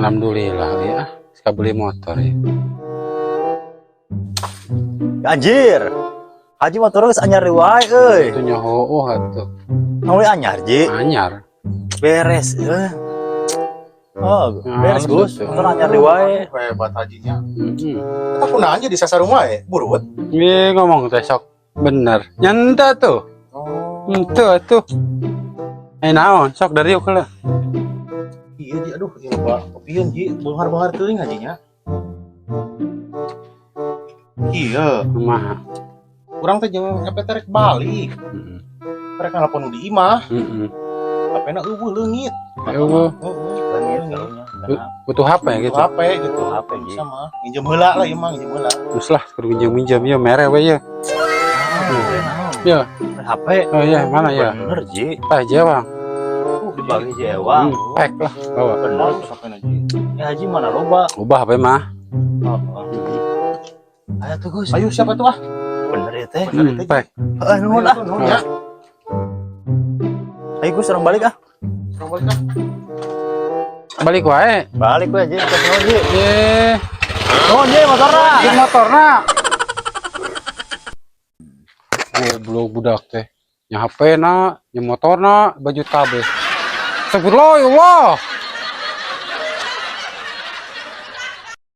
Alhamdulillah ya. Suka beli motor ya. Anjir. Haji motor geus anyar wae euy. Itu nyaho, oh atuh. Mau anyar, Ji. Anyar. Beres euy. Oh, beres, Halus Gus. atuh. Motor anyar wae. Hebat hajinya. Heeh. Kita kunaon aja di sasar rumah ya, burut. Iya, ngomong teh sok bener. Nyanda tuh. Oh. Henteu atuh. Eh, naon sok dari yuk lah. Iya, Ji, aduh, iya loba kopieun, Ji, beunghar-beunghar teuing hajinya. Iya, Kumaha? Urang teh jeung HP rek balik. Heeh. Rek nelpon nu di imah, Heeh. HP-na euweuh, leungit. Euweuh. Heeh. Leungit karunya. Butuh HP ya gitu. Gitu. HP gitu. Butuh HP, Ji. Sama nginjem heula lah ieu mah, nginjem heula. Terus lah kudu minjam-minjam ya, mere we ya. Ya. HP. Oh iya, mana ya? Bener, Ji. Tah Jewang. Dibagi Jewang. Pek lah bawa. Bener. Bagus HP-na, Ji. Ya, Haji mana loba. Ubah HP mah. Oh, oh. Ayo tuh, Gus. Ayo, siapa tuh ah? Bener ya teh. Pek. Heeh, nuhun ah. Nuhun ya. Ayo, Gus, urang balik ah. Urang balik ah. Balik wae. Balik we, Ji. Nuhun, Ji. Eh, Nuhun, Ji, motorna. Di motorna. Goblok budak teh. Nya HP na, nya motorna, baju kabeh. Astagfirullah, ya Allah.